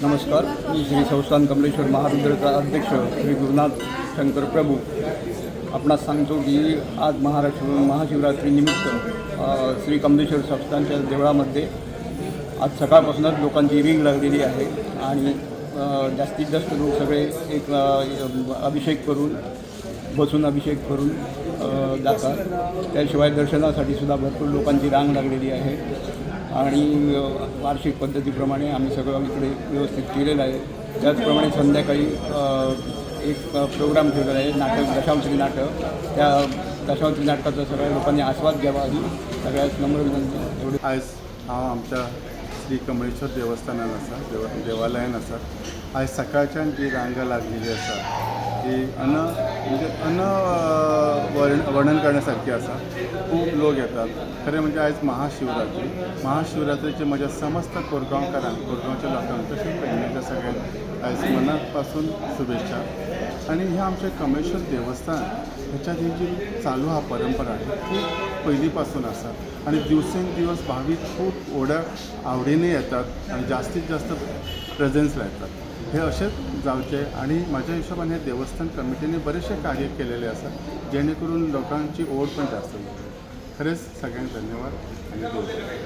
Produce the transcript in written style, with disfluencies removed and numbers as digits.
नमस्कार. मी श्री संस्थान कमलेश्वर महारुद्रचा अध्यक्ष श्री गुरुनाथ शंकर प्रभू आपणास सांगतो की आज महाराष्ट्र महाशिवरात्रीनिमित्त श्री कमलेश्वर संस्थानच्या देवळामध्ये आज सकाळपासूनच लोकांची रिंग लागलेली आहे आणि जास्तीत जास्त लोक सगळे एक अभिषेक करून, बसून अभिषेक करून जातात. त्याशिवाय दर्शनासाठी सुद्धा भरपूर लोकांची रांग लागलेली आहे आणि वार्षिक पद्धतीप्रमाणे आम्ही सगळं इकडे व्यवस्थित केलेलं आहे. त्याचप्रमाणे संध्याकाळी एक प्रोग्राम ठेवलेला आहे, नाटक, दशावतारी नाटक. त्या दशावतारी नाटकाचा सगळ्या लोकांनी आस्वाद घ्यावा ही सगळ्यात नम्र विनंती एवढी. आयज हांव आमच्या श्री कमळेश्वर देवस्थानान आसा, देवालयान आसा. आयज सकाळच्यान जी रांगा लागलेली आसा ती म्हणजे अन वर्णन करण्या सारकी आसा. खूब लोक येतात. खरें म्हणजे आयज महाशिवरात्री. महाशिवरात्रीची म्हज्या समस्त कोरगांवकारांक, कोरगांवच्या लोकांक, तशेंच पेडण्याच्या सगळ्यांक आयज मनात पासून शुभेच्छा. आनी हें आमचें कमळेश्वर देवस्थान, ह्याच्यात ही जी चालू आहा परंपरा, ही खूब पयलीं पासून आसा आनी दिवसेन दिवस भावीक खूब व्हड्या आवडीने येतात आनी जास्तीत जास्त प्रेजन्स लायतात. हे अशेंच जावचें आनी म्हाज्या हिशोबान हे देवस्थान कमिटीने बरेचशे कार्य केलेले आसा, जेणे करून लोकांची ओढ पण जास्त जातली. खरेंच सगळ्यांक धन्यवाद आनी देव बरें.